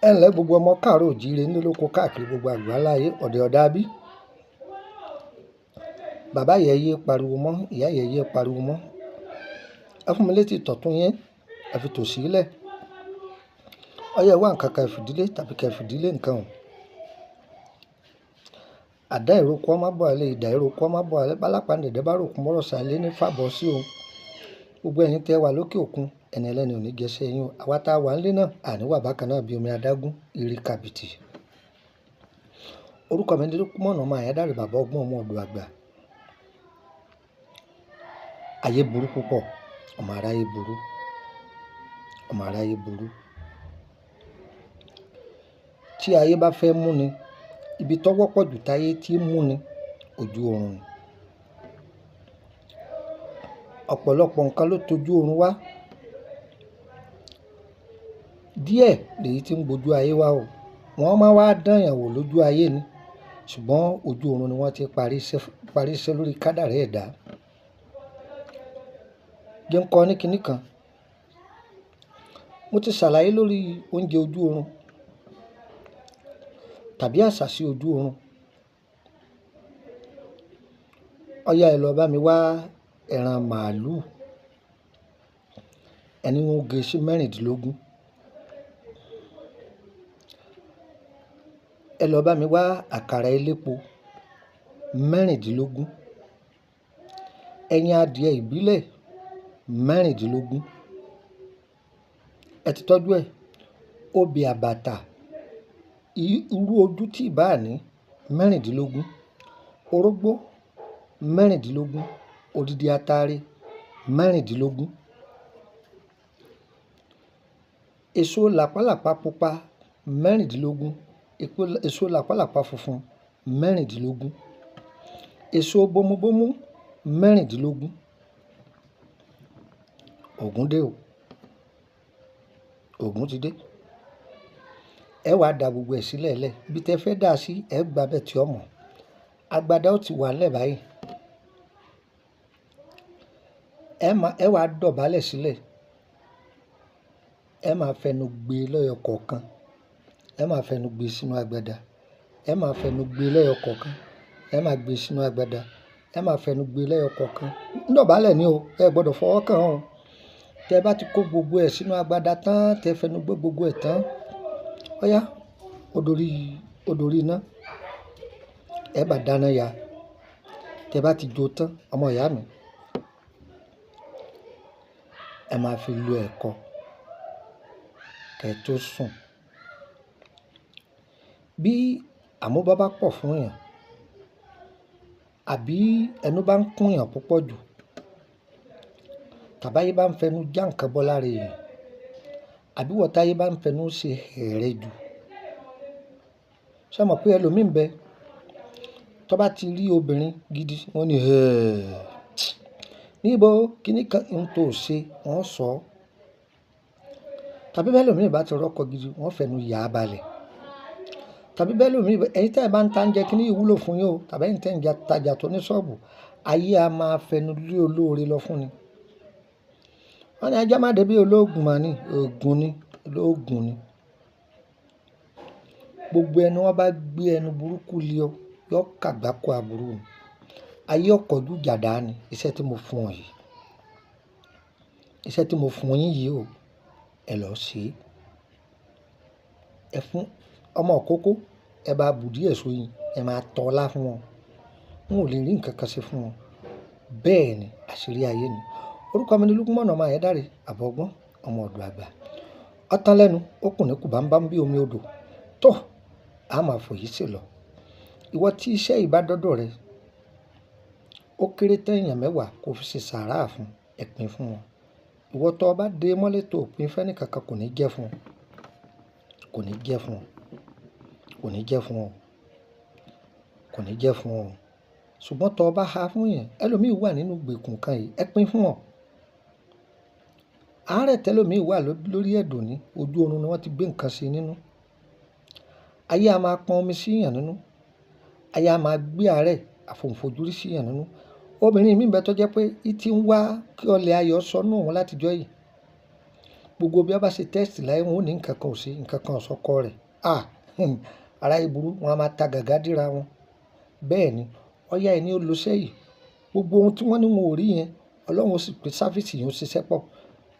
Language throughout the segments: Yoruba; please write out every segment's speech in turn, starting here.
Ẹ ǹlẹ́ gbogbo ọmọ káàárọ̀ oòjíire nílé lóko káàkiri gbogbo àgbáláyé ọ̀dẹ̀ ọ̀dà bí. Bàbá yẹn yé pariwo mọ́, ìyá yẹn yé pariwo mọ́. Ẹ fún mi létí tọ̀tún yín, ẹ fi tòsí lẹ̀. Ọyẹ́ wá nǹkan kan ẹ fìdílé tàbí kí ẹ fìdílé nǹkan o. Àdá ìrókò ọmọ bọ̀ alẹ́, ìdá ìrókò ọmọ bọ̀ alẹ́, bálápá ǹdẹ̀dẹ̀ bá ròkun mọ́rọ̀ sálé ní fàbọ̀ sí o. Gbogbo ẹ̀yin tẹ́ wà lókè òkun, ẹni ẹlẹ́ni ò ní jẹṣẹ́ yín o. Àwa tá a wà nílé náà, àní wà bákan náà bí omi adágún, ìrì kàbìtì. Orúkọ mi ni Lúkúmọ̀nù ọmọ Àyádáre, bàbá ọgbọ́n ọmọ ọ̀dọ̀ àgbà. Ayé burú púpọ̀, ọmọ aráyé burú, ọmọ aráyé burú. Tí ayé bá fẹ́ mú ni, ibi tó wọ́pọ̀ jù táyé tí ń mú ni, ojú oorun ni. Ọ̀pọ̀lọpọ̀ nǹkan ló tojú oorun wá. Díẹ̀ lèyí tí ń gbojú ayé wá o. Wọ́n máa wá dán èèyàn wò lójú ayé ni. Ṣùgbọ́n ojú oorun ni wọ́n ti parí iṣẹ́ lórí kádàrá ẹ̀dá. Jẹ́ ń kọ́ ní kinní kan. Mo ti ṣàlàyé lórí oúnjẹ ojú oorun tàbí àsàsí ojú oorun. Ọ̀yá ẹ lọ bá mi wá ẹran màlúù. Ẹni wọ́n gé sí mẹ́rìndínlógún. Ẹ lọ bá mi wá àkàrà elépo mẹ́rìndínlógún. Ẹyin adìẹ ìbílẹ̀ mẹ́rìndínlógún. Ẹ ti tọ́jú ẹ. Obì àbàtà, irú ojú tí ì bá ní mẹ́rìndínlógún. Orógbó mẹ́rìndínlógún. Odidi atare mẹ́rìndínlógún. Èso làpálàpá pupa mẹ́rìndínlógún. Èso làpálàpá funfun mẹ́rìndínlógún. Èso bomubomu mẹ́rìndínlógún. Ògún dé o. Ògún ti dé. Ẹ wá da gbogbo ẹ̀ sílẹ̀ lẹ̀. Ibi tí ẹ fẹ́ dà sí, ẹ gba bẹ́ẹ̀ tí ó mọ̀. Agbada ó ti wà lẹ̀ báyìí. Ẹ wá dọ̀bálẹ̀ sílẹ̀. Ẹ máa fẹnu gbé lọ́yọ̀ kọ̀ọ̀kan. Ẹ máa fẹnu gbé sínú agbada. Ẹ máa fẹnu gbé lẹ́yọ kọ̀ọ̀kan. Ẹ máa gbé sínú agbada. Ẹ máa fẹnu gbé lẹ́yọ kọ̀ọ̀kan. Ńdọ̀bálẹ̀ ni o. Ẹ gbọdọ̀ fọwọ́ kàn o. Tẹ bá ti kó gbogbo ẹ̀ sínú agbada tán, tẹ fẹnu gbé gbogbo ẹ̀ tán. Ọ̀yá, ó dorí iná. Ẹ bá dáná ya. Tẹ bá ti jó tán, ọmọ ìyá mi, ẹ máa fi lu ẹ̀kọ kẹ́ tó sùn. Bí àmúbá bá pọ̀ fún èèyàn, àbí ẹnu bá ń kún èèyàn púpọ̀ jù, tàbí ayé bá ń fẹnu já nǹkan bọ́ lára èèyàn, àbí ìwọ táyé bá ń fẹnu ṣe ẹ̀rẹ̀ jù. Ṣé o mọ̀ pé ẹlòmíì ń bẹ, tó bá ti rí obìnrin gidi, wọ́n ní, "Ẹ̀ẹ́, níbo kíní kan ń tó ṣe?" Wọ́n sọ. Tàbí bí ẹlòmíì bá ti rọ́kọ gidi, wọ́n fẹnu yà á balẹ̀. Tàbí bí ẹlòmíì, ẹ̀yin tí ẹ bá ń ta oúnjẹ kíní yìí wúlò fún yín o, tàbí ẹ̀yin tí ẹ ń tajà tó ní ṣọ́ọ̀bù, ayé a máa fẹnu lé olóore lọ fún ni. Wọ́n ní ajá má dé bí ológun mà ní, ògún ni, ológun ni. Gbogbo ẹnu wọn bá gbé ẹnu burúkú lé ọ, yọ kàgbákò àbúrú ni. Ayé ọ̀kọ̀jú jàdá ni iṣẹ́ tí mo fún ọ yìí. Iṣẹ́ tí mo fún yín yìí o, ẹ lọ ṣe. Ẹ fún ọmọ òkókó, ẹ bá bù díẹ̀ sóyin, ẹ máa tọ́lá fún wọn. Wọn ò lè rí nǹkan kan ṣe fún wọn. Bẹ́ẹ̀ ni àṣírí ayé ni. Orúkọ mi ni Lúkúmọ̀nù ọmọ Àyádáre, bàbá ọgbọ́n, ọmọ ọ̀dọ̀ àgbà. Ọ̀tán lẹ́nu, ó kùn ní kù bámbám bí omi odò. Tó, a máa fòyí sí lọ. Ìwọ tí iṣẹ́ yìí bá dọ́dọ̀ rẹ, ó kéré tán èèyàn mẹ́wàá kó fi ṣe sàárà fún, ẹ pín fún wọn. Ìwọ tó bá dé mọ́lẹ̀ tó pín fẹ́ni kankan kò ní jẹ́ fún ọ. Kò ní jẹ́ fún ọ. Kò ní jẹ́ fún ọ. Kò ní jẹ́ fún ọ. Ṣùgbọ́n tó bá ha fún èèyàn, ẹlòmíì wà nínú ìgbèkùn kan yìí, ẹ pín fún wọn. Àárẹ̀ tẹ́lòmíì wà lórí ẹ̀dùn ní ojú oorun ni wọ́n ti gbé nǹkan sí nínú. Ayé a máa pọn omi sí èèyàn nínú. Ayé a máa gbé àárẹ̀ àfòǹfòjúrí sí èèyàn nínú. Obìnrin mìí bẹ tó jẹ́ pé í ti ń wá kí ọlẹ̀ ayọ̀ sọnù òun láti ọjọ́ yìí. Gbogbo bí wọ́n bá ṣe test láyé wọn ò ní nǹkan kan ò sí, nǹkan kan ò sọkọ rẹ̀. À, aráyé burú, wọn a máa ta gàgà dìra wọn. Bẹ́ẹ̀ ni, ọ̀yá ẹni ó lo iṣẹ́ yìí. Gbogbo ohun tí wọ́n ní wọn ò rí yẹn, Ọlọ́run ó sì pé sáfíìsì yẹn ó ṣiṣẹ́ pọ̀,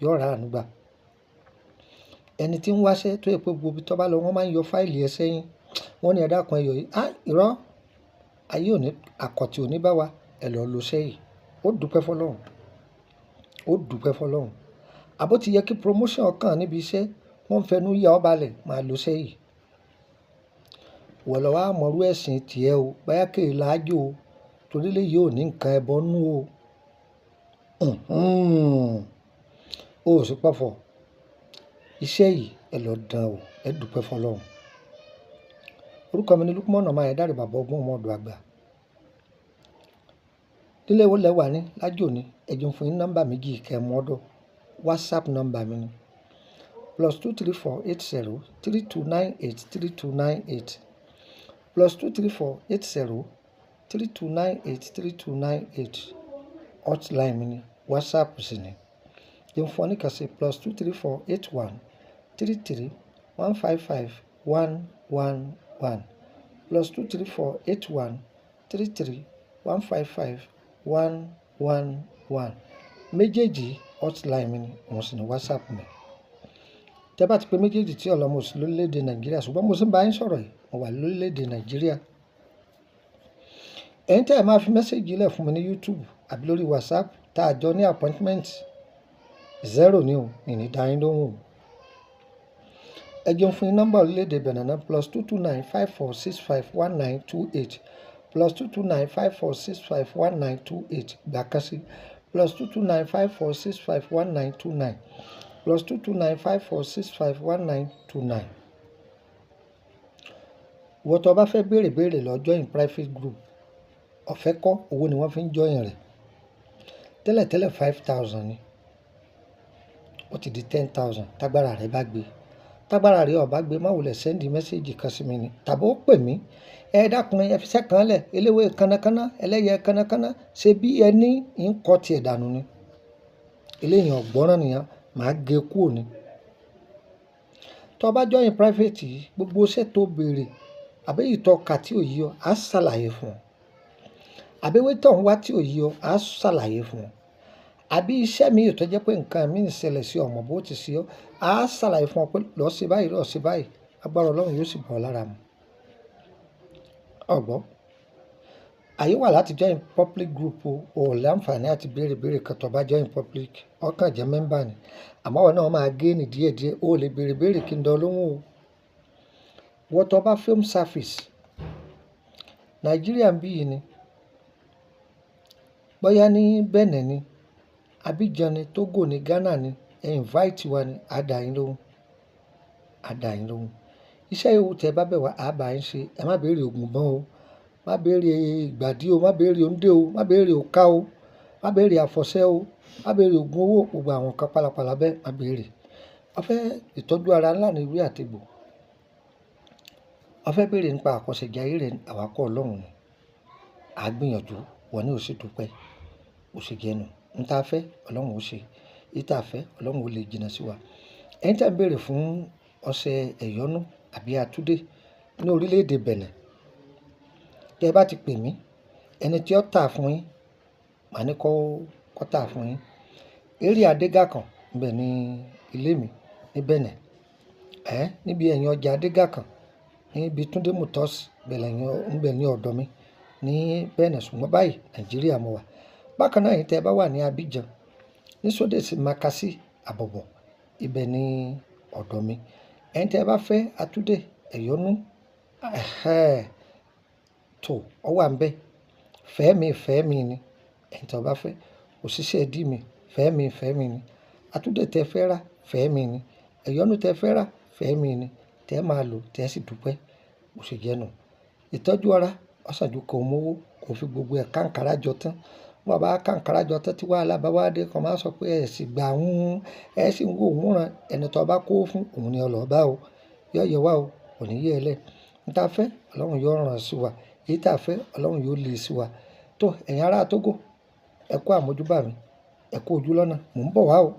yóò rà àánú gbà. Ẹni tí ń wáṣẹ́ tó jẹ́ pé gbogbo ibi tó bá lọ wọ́n máa ń yọ fáìlì ẹ sẹ́yìn. Wọ́n ní ẹ dákun ẹ yọ yìí. Á, irọ́, ayé ò ní, àkọ̀tì ò ní bá wa, ẹ lọ lo iṣẹ́ yìí. Ó dúpẹ́ fún Ọlọ́run. Ó dúpẹ́ fún Ọlọ́run. Àbó ti yẹ kí promotion kàn níbi iṣẹ́, wọ́n ń fẹnu yà ọ́ balẹ̀, máa lo iṣẹ́ yìí. Ìwọ lọ wá mọrú ẹ̀sìn tìẹ o, bóyá kì í láájò o, torí eléyìí ò ní nǹkan ẹbọ nú o. O ò sì pọ̀fọ̀. Iṣẹ́ yìí ẹ lọ dán o, ẹ dúpẹ́ fún Ọlọ́run. Orúkọ mi ni Lukman ọmọ Ayédáre, bàbá ọgbọ́n ọmọ ọ̀dọ̀ àgbà. Nílé wo lẹ wà ní lájò ní, ẹ jẹun fún yín nọ́mbà méjì kẹ́ ẹ mú ọ̀dọ̀. WhatsApp nọ́mbà mi ni +234 80 3298 3298 +234 80 3298 3298. Hotline mi ni, WhatsApp sì ni. Jẹun fún ọ ní kàn sí +234 81 33 155 111 +234 81 33 155 111. Méjèèjì hotline mi ni, òun sì ni WhatsApp mi. Tẹ́ bá ti pé méjèèjì tí ọlọ́mọ sí lórílẹ̀ èdè Nàìjíríà, ṣùgbọ́n mo sì ń bá yín sọ̀rọ̀ yìí, mo wà lórílẹ̀ èdè Nàìjíríà. Ẹ̀yin tí ẹ máa fi message lẹ̀ fún mi ní YouTube àbí lórí WhatsApp tá a jọ ní appointment, 0 ni o, mi ní dá yín lóhùn o. Ẹ jẹun fún yín nọ́mbà orílẹ̀ èdè Benin náà +229 54 65 1928 +229 54 65 1928 gbà kan sí +229 54 65 1929 +229 54 65 1929. Ìwọ tó bá fẹ́ béèrè béèrè lọ join private group, ọ̀fẹ́ kọ́, owó ni wọ́n fi ń join rẹ̀. Tẹ́lẹ̀tẹ́lẹ̀ 5,000 ni, ó ti di 10,000. Tágbára rẹ bá gbé, tágbára rẹ ò bá gbé, má wulẹ̀ send message kan sí mi ni tàbí ó pè mí. Ẹ dákun, ẹ fi iṣẹ́ kan lẹ̀, eléwé kanakana, ẹlẹ́yẹ kanakana, ṣe bí ẹni ń kọ́ ti ẹ̀ dànù ni. Eléyìí ọ̀gbọ́ràn nìyẹn, màá gé kúò ni. Tó bá join private yìí, gbogbo iṣẹ́ tó béèrè àbí èyí tó kà tí ò yé ọ, á ṣàlàyé fún ọ. Àbí ewé tó ń wá tí ò yé ọ, á ṣàlàyé fún ọ. Àbí iṣẹ́ mi tó jẹ́ pé nǹkan mi ń ṣẹlẹ̀ sí ọmọ bó ti ṣe ọ́, á ṣàlàyé fún ọ pé lọ ṣe báyìí, lọ ṣe báyìí, agbára Ọlọ́run yóò sì bọ̀ ọ́ lára mu. Ọ̀gbọ́n, àyè wà láti join public group o, ò láǹfààní àti béèrè béèrè kan tó bá join public, ó kàn jẹ́ member ni. Àmọ́ ìwọ náà máa gain díẹ̀díẹ̀, o lè béèrè béèrè kí n dán lóhùn o. Ìwọ tó bá film service, Nàìjíríà ń bí yìí ni, bóyá ní Benin ni, Abidjan ni, Togo ni, Ghana ni, ẹ invite wa ni, a dá yín lóhùn, a dá yín lóhùn. Iṣẹ́ yòówù tí ẹ bá bẹ̀ wá, a bá yín ṣe. Ẹ má béèrè ògùn mọ́ o, má béèrè ìgbàdí o, má béèrè òǹdè o, má béèrè òká o, má béèrè àfọ̀ṣẹ o, má béèrè ògùn owó, gbogbo àwọn nǹkan pálapàla bẹ́ẹ̀ má béèrè. A fẹ́ ìtọ́jú ara ńlá ní ewé àti egbò. A fẹ́ béèrè nípa àkọsẹ̀jayé rẹ̀, àwa kọ́ Ọlọ́run ni. A gbìyànjú, wọ́n ní ó sì dúpẹ́, ó sì jẹ́nu. N ta fẹ́, Ọlọ́run ó ṣe. Èyí ta fẹ́, Ọlọ́run ó lè jìnnà sí wa. Ẹ̀yin tí ẹ ń béèrè fún ọṣẹ ẹ̀yọ́nú àbí àtúndé ní orílẹ̀ èdè Benin, tí ẹ bá ti pè mí, ẹni tí ó tà fún yín, màá ní kó tà fún yín. Area Adégàkàn, ibẹ̀ ni ilé mi ní Benin. Níbi ẹ̀yìn ọjà Adégàkàn, níbi Túndé Motors, ibẹ̀ ni ọ̀dọ̀ mi ní Benin. Ṣùgbọ́n báyìí Nàìjíríà mo wà. Bákan náà, ẹ̀yin tí ẹ bá wà ní Abidjan, ní Sódèsì Makasi, Àbọ̀bọ̀, ibẹ̀ ni ọ̀dọ̀ mi. Ẹ̀yin tí ẹ bá fẹ́ àtúndé ẹ̀yọ́nú, tó, ọ wà níbẹ̀. Fẹ́mi, fẹ́mi ni. Ẹ̀yin tí ọ bá fẹ́, òṣìṣẹ́ ìdí mi, fẹ́mi, fẹ́mi ni. Àtúndé tí ẹ fẹ́ rà, fẹ́mi ni. Ẹ̀yọ́nú tí ẹ fẹ́ rà, fẹ́mi ni. Tẹ máa lò, tẹ sì dúpẹ́. Ó sì jẹ́nu. Ìtọ́jú ara, ó sàn ju kó mú owó, kó fi gbogbo ẹ̀ káǹkárá jọ tán. Bí wọ́n bá káǹkárá jọ tán tí wàhálà bá wá dé, kàn máa sọ pé ẹ sì gbà ń, ẹ sì ń wò ó rán. Ẹni tí ọ bá kó fún, òun ni ọ lọ bá o. Yọ yẹ wá o, kò ní yẹ ẹ lẹ̀. N ta fẹ́, Ọlọ́run yóò rán sí wa. Èyí ta fẹ́, Ọlọ́run yóò lè sí wa. Tó, ẹ̀yin ará Togo, ẹ kú àmójúbà mi, ẹ kú ojú lọ́nà, mò ń bọ̀ wá o.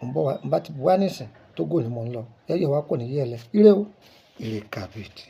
Ń bọ̀ wá, ń bá ti wá nísìn, Togo ni mò ń lọ. Yẹ́yẹ́ wa kò ní yẹ̀ ẹ́ lẹ. Ire o, ire kàbìtì.